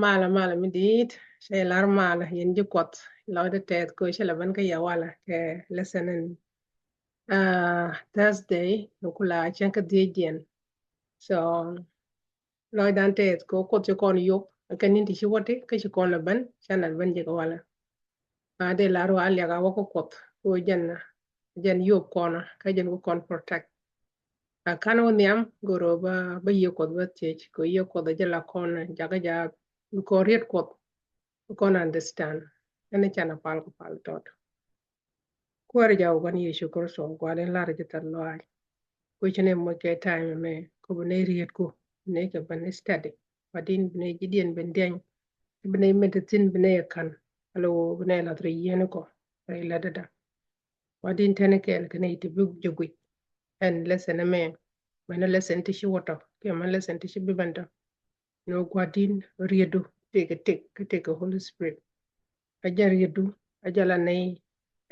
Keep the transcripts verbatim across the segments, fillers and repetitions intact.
Malä, malä mi di̱i̱t, cɛ lar malä, yɛn ji̱ Kuɔth, lɔcdä tɛth kɛ cɛ lɛ ben kä yɛ walɛ kɛ lesson in. Ah, Thursday, ni kula cɛn kä dhiec diɛn. So, lɔcdan tɛth kɛ Kuɔth ci kɔn yop, kɛ ni̱n ti ci wä ti, kä ci kɔn lɛ ben, cɛ lɛ ben jɛ kɛ walɛ. Ah, dee lar wa liak a wä kä Kuɔth, kɛ jɛn, jɛn yop kɔn, kä jɛn kɛ kɔn protect. A kan wä nhiam, goro ba, ba yiëë Kuɔth ba thiec, kɛ yiëë Kuɔth a jɛ la kɔn, jakä ja, bi kɔn riet Kuɔth, bi kɔn understand. Ɛn can a pal kɛ pal tɔt. Kuäär ja wä kɔn Yecu Kritho, gua̱a̱r in lar ji̱ thar lɔaac. Kui̱ ci ni moc kɛ time mɛ, kɛ bi ni riet ku, bi ni kɛ ben study. Ba din bi ni ji̱ diɛn ben diɛny, bi ni medicine bi ni kan, alo bi ni lath ri yien kɔ, ri ladada. Gua̱di̱n tɛn kɛɛl kɛ nɛy ti bi jɛ guic. Ɛn lesson ɛmɛ, mɛn lesson ti ci wä tɔ, kiɛ mɛn lesson ti ci bi ben tɔ. Ni wä Gua̱di̱n riedu, tëëkɛ tëk, kä tëëkɛ Holy Spirit. A jɛn riedu, a jɛn la nɛy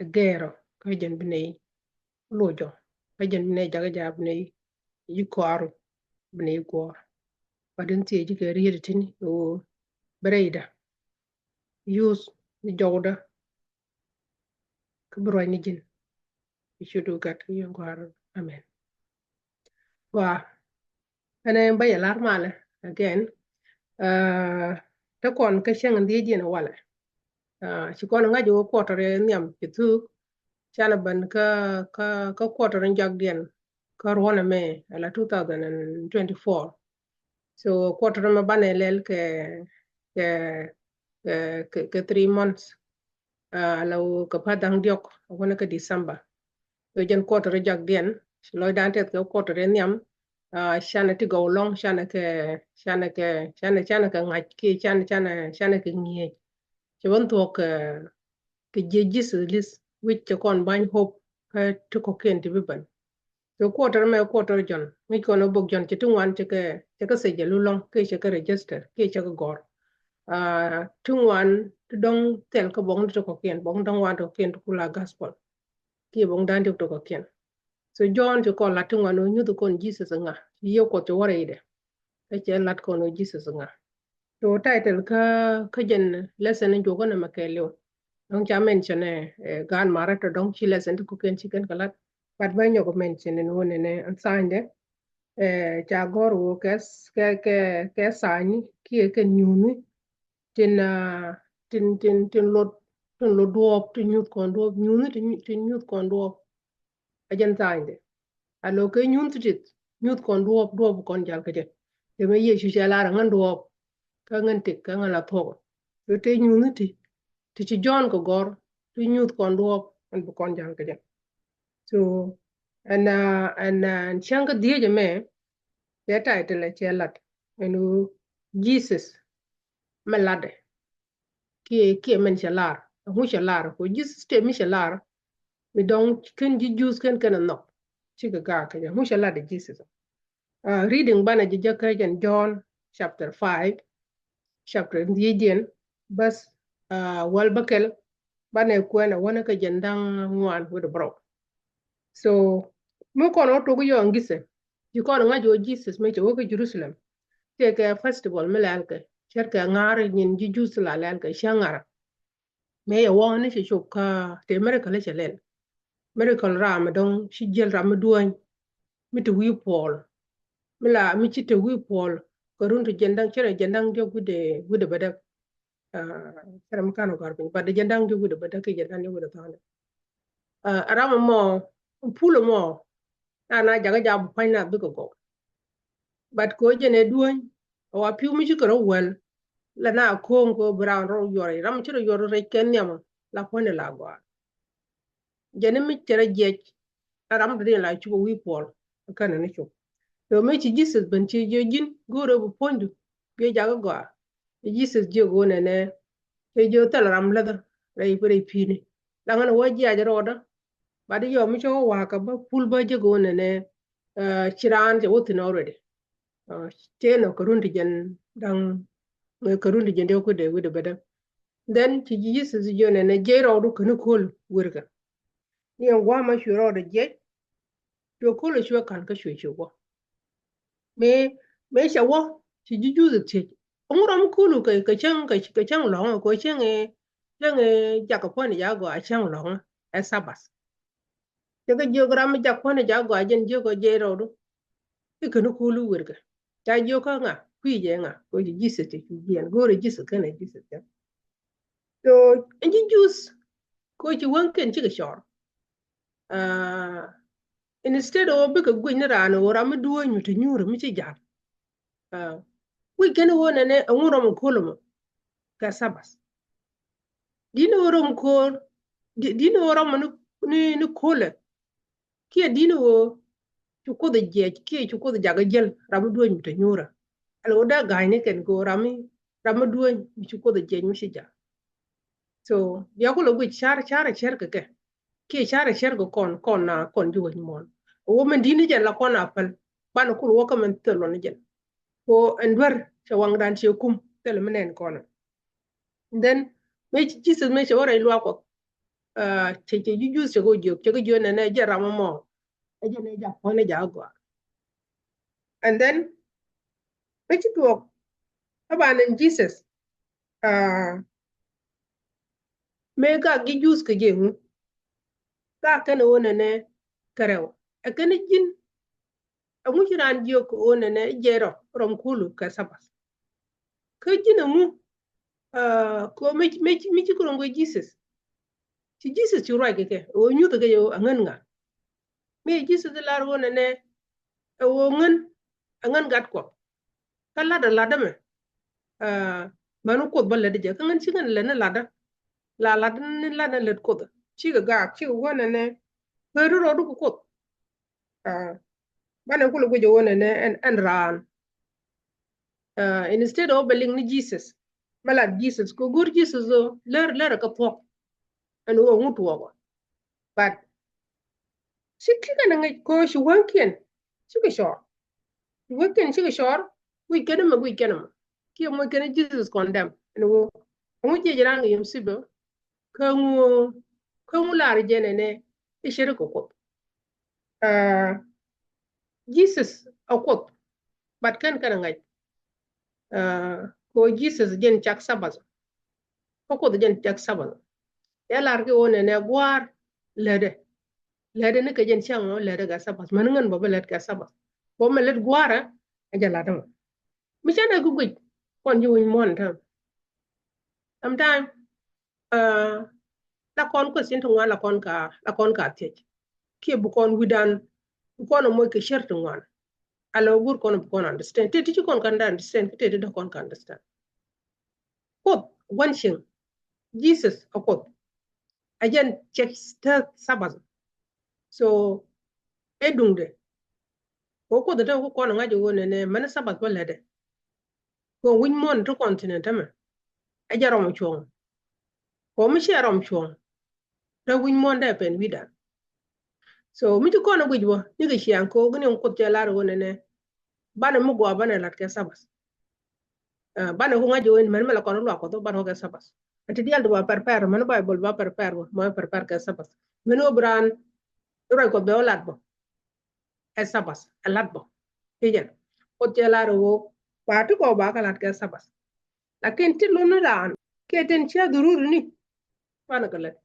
ɛ gɛɛrɔ, kä jɛn bi nɛy locɔ, kä jɛn bi nɛy jakä jaak bi nɛy ji̱ kɔaaru, bi nɛy guɔ̱ɔ̱r. Gua̱di̱n thiec ji̱ kɛ riedu tini, ɣöö bi rɛydä, youth ni jɔwdä, kä bi ruac ni ji̱n. Bi cu du gat kä yɛn gua̱a̱r. Amen. Gua. Ɛn ɛ ba yɛ lar malɛ again. Uh, te kɔn kä cäŋ in dhiec diɛn walɛ. Uh, ci kɔn ŋa̱c wä quarter in nhiam ci thuk. Canɛ ben kä, kä, kä quarter in jak diɛn. Kä ruɔn ɛmɛ ala two thousand and twenty-four. So quarter ɛmɛ banɛ lɛl kɛ, kɛ, kɛ, kɛ, kɛ three months. Ah, la wä kɛ pa̱th da̱ŋ diɔk, a wänɛ kɛ December. So jɛn quarter jak diɛn, lɔcdan tɛth kɛ quarter in nhiam, ah, canɛ ti gɔw lɔŋ, canɛ kɛ, canɛ kɛ, canɛ, canɛ kɛ ŋa̱c, kiɛ canɛ, canɛ, canɛ kɛ ŋi̱eec. Cɛ wän thuɔ̱k kɛ, kɛ jiɛ Jesus list, wi̱c cɛ kɔn ba̱ny hope, kä ti kɔ̱kiɛn ti bi ben. So quarter mɛ quarter Jɔ̱ɔ̱n, ŋi̱c kɔn ɛ bok Jɔ̱ɔ̱n cɛ ti ŋuan cɛ kɛ, cɛ kɛ sɛjɛ lu lɔŋ, kiɛ cɛ kɛ register, kiɛ cɛ kɛ gɔr. Ah, ti ŋuan ti dɔ̱ŋ thil kä bok ni ti kɔ̱kiɛn, bok ni dɔ̱ŋ ŋuan ti kɔ̱kiɛn ti kula gospel. Kiɛ bok ni da̱ŋ diɔk ti kɔ̱kiɛn. So Jɔ̱ɔ̱n ci kɔn lat ti ŋuan ɔ nyuth kɔn Jesus ŋa, ci yiëë Kuɔth ci wä rɛydɛ. Kä cɛ lat kɔn ɔ Jesus ŋa. So title kä, kä jɛn lesson in juɔk kä nɛmɛ kɛɛliw. Dɔ̱ŋ ca mention ɛ, eh, gaan marɛ tɔ dɔ̱ŋ ci lesson ti kɔ̱kiɛn ci kɛn kɛ lat. But bä nyɔk mention in wun in ɛ an sign dɛ. Eh, ca gɔr wä kɛ, kɛ, kɛ, kɛ sign kiɛ kɛ nyuuni. Tin, ah, tin, tin, tin lot, tin lot duɔɔp, tin nyuth kɔn duɔɔp, nyuuni tin, tin nyuth kɔn duɔɔp. A jɛn sign dɛ. A lo kɛ nyuun ti tit, nyuth kɔn duɔɔp, duɔɔp kɔn jal kä jɛ. Kɛ mɛ Yecu cɛ lar ŋän duɔɔp, kä ŋän tik, kä ŋän la thuɔk. Lo te nyuun ti, ti ci Jɔ̱ɔ̱n kɛ gɔr, ti nyuth kɔn duɔɔp, ɛn bi kɔn jal kä jɛ. So, ɛn, ah, ɛn, ah, ɛn cäŋ kä dhiec ɛmɛ, cɛ title cɛ lat, ɛn ɣöö Jesus mɛ latdɛ. Kiɛ, kiɛ mɛn cɛ lar, ɛŋu cɛ lar, kɛ Jesus tëë mi cɛ lar, mi dɔ̱ŋ kɛn ji̱ Jews kɛn kɛn ɛ nhɔk, cikɛ gaak kɛ jɛ, ɛŋu cɛ lar dɛ Jesus. Ah, reading banɛ jɛ jɛ kä jɛn John chapter five, chapter dhiecdiɛn, bäth, ah, wäl bäkɛl, banɛ kuɛn ɛ wänä kä jɛn da̱ŋ ŋuan wi̱dɛ bärɔw. So mi kɔn wä tok yɔɔŋ gisɛ, ci kɔn ŋa̱c wä Jesus mëë cɛ wä kä Jerusalem. Tëëkɛ festival mi lɛl kɛ, cɛr kɛ ŋa̱r nyin ji̱ Jews la lɛl kɛ, cä ŋa̱r. Mëë yɛ wä ni cɛ cop kä tëë miracle cɛ lɛl. Miracle ram mi dɔ̱ŋ ci jiɛl ram mi duäny. Mi te wi̱i̱ puɔl. Mi la, mi ci te wi̱i̱ puɔl. Kɛ run ti jiɛn da̱ŋ, cɛrɛ jiɛn da̱ŋ diɔk wi̱dɛ, wi̱dɛ bädäk. Ah, cɛ ram kan gɔ̱r piny, but jɛ da̱ŋ di wi̱dɛ bädäk ki jɛ da̱ŋ di wi̱dɛ tha̱a̱ŋ. Ah, ram mɔ, pul mɔ, na, na jakä jab pua̱ny na bikɛ gɔw. But ko jɛ nɛ duäny, wa pi̱w mi ci kɛ rɔ wäl, la na ko̱o̱ŋ ko bi ram rɔ yuɔr, ram ci rɔ yuɔr rɛc kɛ nhiam, la pua̱ny la gɔaa. Jɛn mi cɛ rɔ jiɛc, a ram dɔ̱diɛn la cupɛ wi̱i̱ puɔl, kɛnɛ ni cop. Lo mi ci Jesus ben ci jiɛ ji̱n go̱o̱rɛ bi puɔ̱nydu, biɛ jakä gɔaa. Ci Jesus jiɛ go̱o̱r nɛnɛ, cɛ jiɛ thil ram läthä, rɛy, rɛy pi̱i̱ni. Laŋä ni wä jiac rɔɔdä, ba di yɔm mi cɛ wä wa̱a̱kä bä pul bä jiɛ go̱o̱r nɛnɛ, eh, ci raan cɛ wä thi̱n already. Ah, tëë nɔ kɛ run ti jɛn da̱ŋ, eh, kɛ run ti jɛn diɔk wi̱dɛ, wi̱dɛ bädäk. Then ci Jesus jiök nɛnɛ, jiɛc rɔɔdu käni ko̱l werkɛ. Ni ɛn gua̱a̱mä cuɛ rɔɔdɛ jiɛc, cuɛ ko̱l cuɛ ka̱n kä cuɛ cuɛ wä. Mëë, mëë cɛ wä, ci ji̱ Juudh thiec. Ɛŋu ram mi ko̱lu kɛ, kɛ cäŋ, kɛ, kɛ cäŋ lɔ̱ŋ, kɛ cäŋ ɛ, cäŋ ɛ jak kɛ puɔ̱n ɛ jak gɔaa cäŋ lɔ̱ŋ ɛ Sabbath. Cɛ kɛ jiök ram mi jak puɔ̱n ɛ jak gɔaa jɛn jiök ɔ jiɛc rɔɔdu. I̱ kɛn ko̱lu wër kɛ. Ca jiök kä ŋa, kui̱ jɛ ŋa, kɛ ci Jesus cɛ cu jiɛn. Go̱o̱rɛ Jesus kɛn ɛ Jesus kɛn. So, ɛn ji̱ Jews, kɛ ci wäŋkiɛn cikɛ cɔr. Ah, instead ɔ bikɛ guic ni raan ɣöö ram mi dueeny mi te nyuurä mi ci ja̱l. Ah, guic kɛn ɣöö nɛnɛ ɛŋu ram mi ko̱l ɛmɔ kɛ Sabbath. Di̱n ɣöö ram mi ko̱l, di-, di̱n ɣöö ram mi ni, ni, ni ko̱lɛ. Kiɛ di̱n ɣöö cu Kuoth ɛ jiɛc, kiɛ cu Kuoth ɛ jak ɛ jäl ram mi dueeny mi te nyuurä. Ɛn ɣöö dee ga̱a̱cni kɛn kɛ ɣöö ram mi, ram mi dueeny mi cu Kuoth ɛ jiɛc mi ci ja̱l. So, bia kulɛ guic car, car ɛ cär kɛ kɛ. Kiɛ car ɛ cär kɛ kɔn, kɔn na, kɔn ji̱ wec muɔ̱ɔ̱n. Ɣöö min di̱n ni jɛn la kɔn a päl. Banɛ kul wä kä min thil luɔn ni jɛn. Ko ɛn duer cɛ waŋdan cɛ kum thil mi nɛn kɔn. And then mëë ci Jesus mëë cɛ wä rɛy luaak Kuɔth. Ah, cɛ, cɛ ji̱ Jews cɛ kɛ jiök, cɛ kɛ jiök nɛnɛ jɛ ram ɛmɔ. Ɛ jɛ nɛ jak puɔ̱n ɛ jak gɔaa. And then mëë ci tuɔɔk, ɛ ba nɛn Jesus. Ah, mëë gak ji̱ Jews kɛ jɛ ŋu. Gak kɛn ɣöö nɛnɛ kɛ rɛw. Ɛ kɛn ji̱n Ɛŋu ci raan jiök kɛ ɣöö nɛnɛ jɛ rɔ, ram kulu kɛ Sabbath. Kä ji̱n ɛŋu, ah, kɛ ɣöö mi, mi, mi ci kɛ rɔ ŋuɛ Jesus. Ci Jesus ci ruac kɛ kɛ, ɣöö nyuth kɛ jɛ ɣöö aŋän ŋa. Mi Jesus lar ɣöö nɛnɛ, ɛ ɣöö ŋän, aŋän gat Kuɔth. Kä latdä, latdä mɛ. Ah, mɛn Kuoth bä lät jɛ, kä ŋän ci ŋän lät ni latdä. La latdä ni latdä lät Kuoth. Cikɛ gaak, cikɛ ɣöö nɛnɛ, ɣöö rɔɔdu kɛ Kuoth. Ah, banɛ kulɛ guic ɣöö nɛnɛ ɛn, ɛn raan. Ah, instead of bɛ liŋ ni Jesus. Mɛ lat Jesus, kɛ go̱r Jesus ɣöö lär, lär kä thuɔ̱k. Ɛn ɣöö ŋut thuɔ̱k ɔ. But ci kikɛ ni ŋäc kɛ ɣöö ci wäŋkiɛn cikɛ cɔr. Ci wäŋkiɛn cikɛ cɔr, guic kɛn mɛ, guic kɛn mɛ. Kiɛ moc kɛn Jesus condemn. Ɛn ɣöö ɛŋu jiɛc raan kɛ yom sibɛ. Kä ŋu, kä ŋu lar jɛ nɛnɛ i̱ cɛ ri kɛ Kuoth. Ah, Jesus ɛ Kuoth, but kɛn kɛn ŋa̱c. Ah, ko Jesus jɛn cak Sabbath. Kä Kuoth jɛn cak Sabbath. Yɛ lar kɛ ɣöö nɛnɛ gua̱a̱r lätdɛ. Lätdɛ ni kɛ jɛn cak ŋɔ lätdɛ kɛ Sabbath. Mɛn ŋän bä bä lät kɛ Sabbath. Bä mɛ lät gua̱a̱rä, ɛ jɛ latdä mɔ. Mi canɛ kɛ guic kɔn ji̱ wi̱ny muɔ̱ɔ̱n täämɛ. Sometime, ah, la kɔn question ti ŋuan la kɔn ka, la kɔn ka thiec. Kiɛ bi kɔn wi̱dan, bi kɔn moc kɛ cär ti ŋuan. Ala gur kɔn bi kɔn understand. Tëë ti ci kɔn ka understand, tëë ti dee kɔn ka understand. Kuoth, gua̱n cieŋ. Jesus ɛ Kuoth. Ɛ jɛn cɛ tɛ Sabbath. So, ɛ duŋdɛ. Ko Kuoth te ku kɔn ŋa̱c ɣöö nɛnɛ mɛn Sabbath bä lätdɛ. Ko wi̱ny muɔ̱ɔ̱n ti kɔn thi̱n ɛn tämɛ. Ɛ jɛ rɔm cuɔ̱ŋ. Ko mi ciɛ rɔm cuɔ̱ŋ. Rɛ wi̱ny muɔ̱ɔ̱n dee pɛn wi̱dan. So, mi ci kɔn ɛ guic wä, ni kɛ ciaŋ ko gini Kuoth cɛ lar ɣöö nɛnɛ. Banɛ mi gɔaa banɛ lat kɛ Sabbath. Ah, banɛ ku ŋa̱c ɣöö mɛn mi la kɔn luaak Kuɔth banɛ wä kɛ Sabbath. Ɛ ti diaal ti ba prepare, mɛn Bible ba prepare wä, mɛ prepare kɛ Sabbath. Mɛn wä bi raan ruac Kuɔth bɛ wä lat bä. Ɛ Sabbath, ɛ lat bä. Ti jɛn. Kuoth cɛ lar ɣöö ba ti kɔ ba kɛ lat kɛ Sabbath. Lakin ti lun ni raan kiɛ tin cia dhururi ni. Banɛ kɛ lät.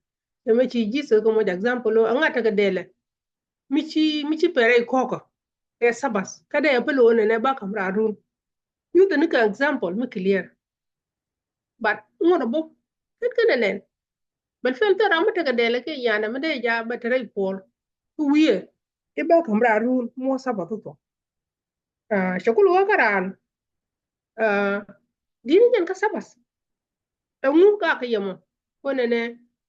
Cɛ mɛ ci Jesus kɛ moc example ɣöö ɛŋa tekɛ dɛlɛ. Mi ci, mi ci pɛrɛ ikɔkä. Ɛ Sabbath. Kä dee ɛ pɛl ɣöö nɛnɛ ba ka̱m raan run. Nyuthɛ ni kɛ example mi clear. But ŋuɔ̱t ɛ bä. Ket kɛnɛ nɛn. Bɛl fɛl thil ram mi tekɛ dɛlɛ kɛ yanɛ mi dee ja bɛ te rɛy puɔl. Kä wi̱i̱ ɛ i̱ ba ka̱m raan run muɔ Sabbath thuɔ̱k. Ah, cɛ kul wä kä raan. Ah, di̱t ni jɛn kä Sabbath. Ɛŋu ka kɛ yɛ mɔ. Kɔn nɛnɛ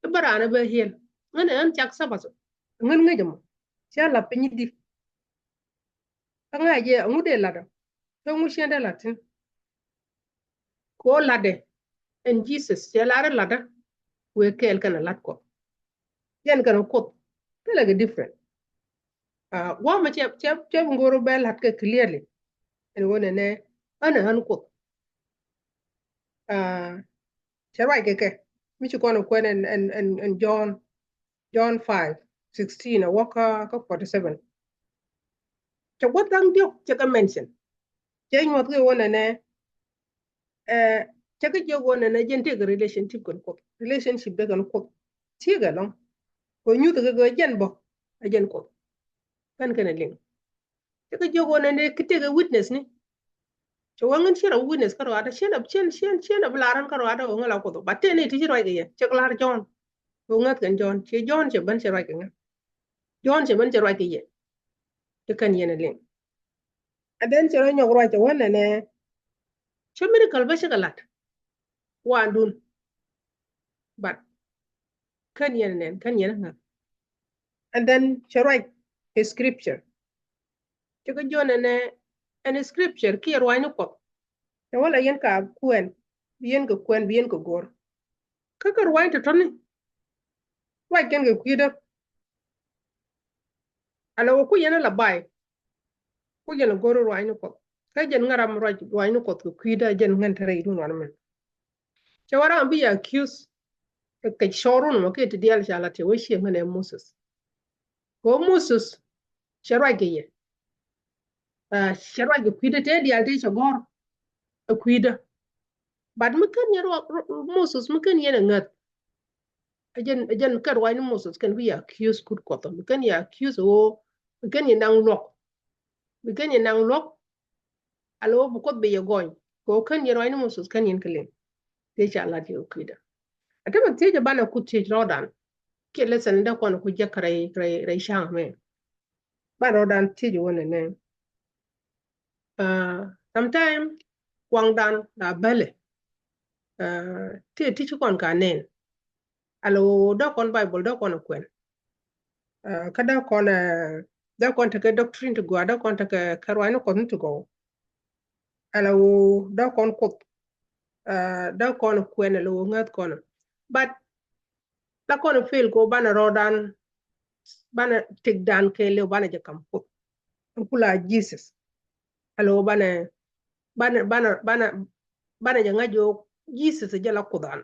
i̱ bä raan ɛ bä hiɛl. Ŋän ɛ ɣän cak Sabbath. Ŋän ŋäc ɛmɔ. Cɛ la̱th piny i̱di. Kä ŋa̱c jɛ ɛŋu dee la̱t ɔ. Kä ŋu cɛ dee la̱t thi̱n. Ko la̱tdɛ ɛn Jesus cɛ lar i̱ la̱tdä. Wëë kɛɛl kɛn ɛ la̱t Kuɔth. Jɛn kɛn ɛ Kuoth thilɛ kɛ different. Ah, gua̱a̱mɛ cɛ, cɛ, cɛ bi ŋo̱r bɛ la̱t kɛ clearly. Ɛn ɣöö nɛnɛ ɣän ɛ ɣän Kuoth. Ah, cɛ ruac kɛ kɛ mi ci kɔn ɛ kuɛn ɛn, ɛn, ɛn, ɛn John, John five sixteen ɛ wä kä, kä forty seven. Cɛ gua̱th da̱ŋ diɔ̱k cɛ kɛ mention. Cɛ nyuɔ̱th kɛ ɣöö nɛnɛ Cɛ kɛ jiök wä nɛnɛ jɛn tëëkɛ relationship kɛn Kuoth, relationship dee kɛn Kuoth. Tëëkɛ lɔŋ kɛ nyuth kɛ kɛ jɛn bä ɛ jɛn Kuoth. Kɛn kɛn ɛ liŋ. Cɛ kɛ jiök wä nɛnɛ kɛ tëëkɛ witness ni. Cɛ wä ŋän ciɛ rɔ witness kä rɔadä, ciɛ rɔ, ciɛ, ciɛ, ciɛ rɔ bi lar ɣän kä rɔadä wä ŋä la Kuoth. But tëë ni ti ci ruac kɛ yɛ cɛ kɛ lar Jɔ̱ɔ̱n. Wä ŋäth kɛn Jɔ̱ɔ̱n, ciɛ Jɔ̱ɔ̱n cɛ ben cɛ ruac kɛ ŋä. Jɔ̱ɔ̱n cɛ ben cɛ ruac kɛ yɛ. Cɛ kɛn yɛn ɛ liŋ. And then cɛ rɔ nyɔk ruac cɛ wä nɛnɛ. Cɛ miracle bä cɛ kɛ lat. Waandun. But kɛn yɛn nɛn, kɛn yɛn ŋa̱th. And then cɛ ruac kɛ scripture. Cɛ kɛ jiök nɛnɛ ɛn scripture kiɛ ruaacni Kuɔth. Cɛ wä la yɛn ka kuɛn, bi yɛn kɛ kuɛn, bi yɛn kɛ go̱r. Kä kɛ ruaacni tɔ̱tɔ̱ni. Ruac kɛn kɛ kui̱dä. Ala wä ku yɛn la bay. Ku jɛn go̱r ruaacni Kuɔth. Kä jɛn ŋäram ruac, ruaacni Kuɔth kɛ kui̱dä jɛn ŋän te rɛy dun wan mɛn. Cɛ wä ram bi yɛ accuse kɛ, kɛ cɔɔrun mɔ kɛ ti diaal ca la tɛ wä ciɛ ŋän ɛ Moses. Kɛ wä Moses cɛ ruac kɛ yɛ. Ah, cɛ ruac kɛ kui̱dä tɛ diaal tɛ cɛ gɔ̱r ɛ kui̱dä. But mi kän yɛn ruac, ru-, ru-, Moses mi kän yɛn ɛ ŋäth. Ɛ jɛn, ɛ jɛn kɛ ruaacni Moses kɛn bi yɛ accuse kut Kuɔth. Mi kän yɛ accuse ɣöö mi kän yɛ naŋ luɔk. Mi kän yɛ naŋ luɔk. Ala wä bi Kuoth bi yɛ gɔny. Kɛ wä kän yɛ ruaacni Moses kän yɛn kɛ liŋ. Tëë ca lat yɛ kɛ kui̱dä. A te mɛ thiec banɛ ku thiec rɔɔdan. Kiɛ lesson dee kɔn ku jek rɛy, rɛy, rɛy ca̱ŋ mɛ. Banɛ rɔɔdan thiec wä nɛnɛ. Ah, sometime waŋdan la bälɛ. Ah, ti, ti ci kɔn ka nɛn. Alo dee kɔn Bible dee kɔn kuɛn. Ah, kä dee kɔn, ah, dee kɔn tekɛ doctrine ti gɔaa, dee kɔn tekɛ kɛ ruaacni Kuɔth ni ti gɔw. Alo dee kɔn Kuoth. Ah, dee kɔn kuɛn alo ŋäth kɔn. But la kɔn fail kɛ banɛ rɔɔdan, banɛ tëkdan kɛɛliw banɛ jɛ kam Kuoth. Ɛn kula Jesus. Alo banɛ, banɛ, banɛ, banɛ, banɛ jɛ ŋa̱c jɛ wä Jesus jɛ la Kuothdan.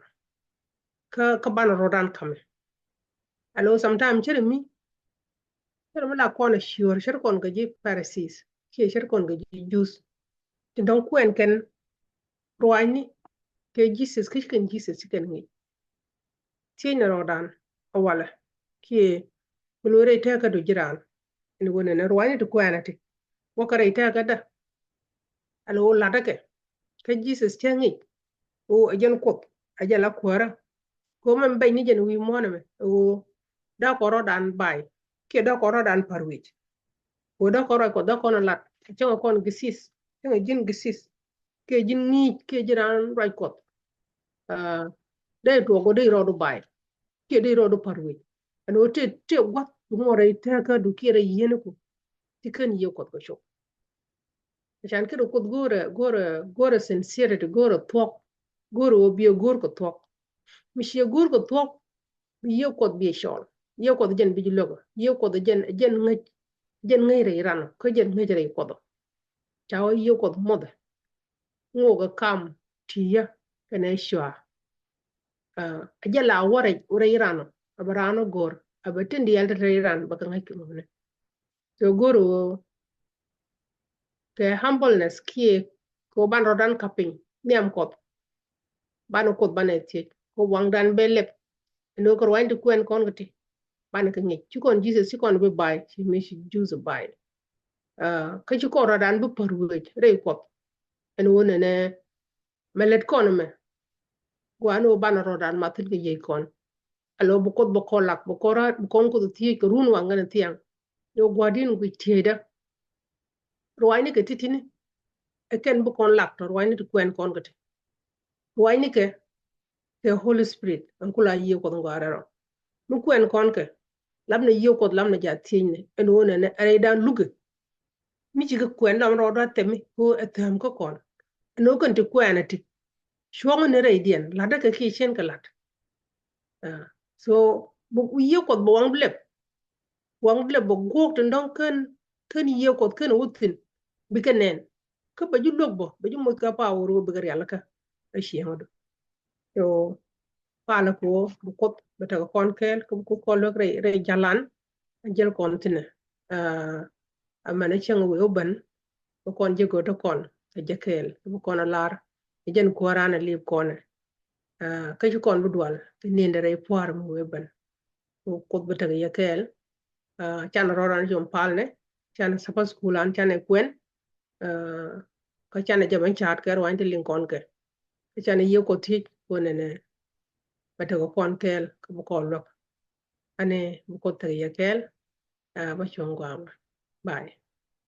Kä, kä banɛ rɔɔdan kamɛ. Alo sometime cɛ rɛ mi, cɛ rɛ mi la kɔn a sure, cɛ rɛ kɔn kɛ ji̱ Pharisees kiɛ cɛ rɛ kɔn kɛ ji̱ Jews. Ti dɔ̱ŋ kuɛn kɛn ruaacni kɛ Jesus, kä ci kɛn Jesus ci kɛn ŋi̱i̱c. Thiecnɛ rɔɔdan a walɛ kiɛ mi lo̱c rɛy tɛ̈kädu ji̱ raan. Ɛn ɣöö nɛnɛ ruaacni ti kuɛɛnɛ ti wäkɛ rɛy tɛ̈kädä. Ala ɣöö la̱tdä kɛ kä Jesus cä ŋi̱i̱c ɣöö ɛ jɛn Kuoth, ɛ jɛn la Kuäärä. Kɛ ɣöö mɛn bɛc ni jɛn wi̱i̱ muɔ̱ɔ̱n ɛmɛ ɣöö dee kɔn rɔɔdan bay kiɛ dee kɔn rɔɔdan pa̱r wi̱c. Ɣöö dee kɔn ruac Kuɔth dee kɔn lat cäŋɛ kɔn githith, cäŋɛ ji̱n githith. Kiɛ ji̱n ŋi̱i̱c kiɛ ji̱n raan ruac Kuɔth. Ah, dee tuɔɔk ɣöö dee rɔɔdu bay kiɛ dee rɔɔdu pa̱r wi̱c. Ɛn ɣöö tëë, tëë gua̱th duŋ ɣöö rɛy tɛ̈kädu kiɛ rɛy yieniku ti kän yiëë Kuɔth kɛ cop. Can kɛ rɛ Kuoth go̱o̱rɛ, go̱o̱rɛ, go̱o̱rɛ sincerity, go̱o̱rɛ thuɔ̱k, go̱o̱rɛ ɣöö biɛ go̱o̱r kɛ thuɔ̱k. Mi ciɛ go̱o̱r kɛ thuɔ̱k, bi yiëë Kuɔth biɛ cɔl. Yiëë Kuɔth jɛn bi ji̱ lo̱kä. Yiëë Kuɔth jɛn, jɛn ŋäc, jɛn ŋäc rɛy ran ɔ, kä jɛn ŋäc rɛy Kuɔth ɔ. Ca wä yiëë Kuɔth muɔthɛ. Ŋuɔkɛ kam ti̱i̱ yä kɛnɛ cua. Ah, a jɛ la wä rɛy, wä rɛy ran ɔ, a bɛ ran ɔ go̱o̱r, a bɛ tin diaal te rɛy ran bɛ kɛ ŋäc kɛ ŋuɔ̱tni. So go̱o̱r ɣöö kɛ humbleness kiɛ kɛ ɣöö banɛ rɔɔdan ka̱p piny nhiam Kuɔth. Banɛ Kuoth banɛ thiec kɛ waŋdan bɛ lɛp. Ɛn ɣöö kɛ ruaacni ti kuɛn kɔn kɛ ti banɛ kɛ ŋi̱i̱c. Ci kɔn Jesus ci kɔn bi bay, ci mi ci Jews bay. Ah, kä ci kɔn rɔɔdan bi pa̱r wec rɛy Kuɔth. Ɛn ɣöö nɛnɛ mɛ lät kɔn ɛmɛ. Gua̱a̱n ɣöö banɛ rɔɔdan mathin kɛ yiëë kɔn. Alo bi Kuoth bɛ kɔn lak, bɛ kɔn rɔɔd, bɛ kɔn Kuoth thiec kɛ run waŋ kɛnɛ thiaŋ. Yɛ gua̱di̱n guic tieyda. Ruaacni kɛ ti̱ti̱ni ɛ kɛn bi kɔn lak tɔ ruaacni ti kuɛn kɔn kɛ ti. Ruaacni kɛ, kɛ Holy Spirit ɛn kula yiëë Kuɔth ŋɔaarɛ rɔ. Mi kuɛn kɔn kɛ, lapnɛ yiëë Kuɔth, lapnɛ jɛ thiecnɛ ɛn ɣöö nɛnɛ ɛ rɛydan lukɛ. Mi cikɛ kuɛn lam rɔɔdä thɛmi kɛ ɣöö ɛ thääm kä kɔn. Ɛn ɣöö kɛn ti kuɛn ɛ ti cuɔ̱ŋ ni rɛydiɛn la̱tdä kɛ kiɛ cienkɛ la̱t. Ah, so bɛ yiëë Kuɔth bɛ waŋ bi lɛp. Waŋ bi lɛp bɛ guɔ̱ɔ̱k tin dɔ̱ŋ kän, kän yiëë Kuɔth kän wä thi̱n. Bikɛ nɛn. Kä bɛ ji̱ luäk bä, bɛ ji̱ moc kä power wä bikɛ rialikä. Ɛ cieŋädu. So palä kɛ ɣöö bi Kuoth bɛ tekɛ kɔn kɛɛl kä bi Kuoth kɔn luäk rɛy, rɛy jalan. Ɛ jäl kɔn thi̱nɛ. Ah, amäni cäŋ wëë wä ben, bi kɔn ji̱ go̱o̱r ti kɔn kɛ jɛ kɛɛl, bi kɔn a lar. Ɛ jɛn kuäär an a liip kɔnɛ. Kä ci kɔn bi dual ɛ ni̱ndɛ rɛy pua̱a̱r mi wee ben. Kuoth bɛ tek yɛ kɛɛl. Canɛ rɔɔdan com palnɛ, canɛ sapa school an canɛ kuɛn. Kä canɛ jɛ ben ca̱a̱t kɛ ruany ti liŋ kɔn kɛ. Kä canɛ yiëë Kuoth thiec kuɔnɛ nɛ bɛ tek kɔn kɛɛl kä bi kɔn luäk. Ani bi Kuoth tek yɛ kɛɛl. Bä cuɔ̱ŋ guamä. Bye.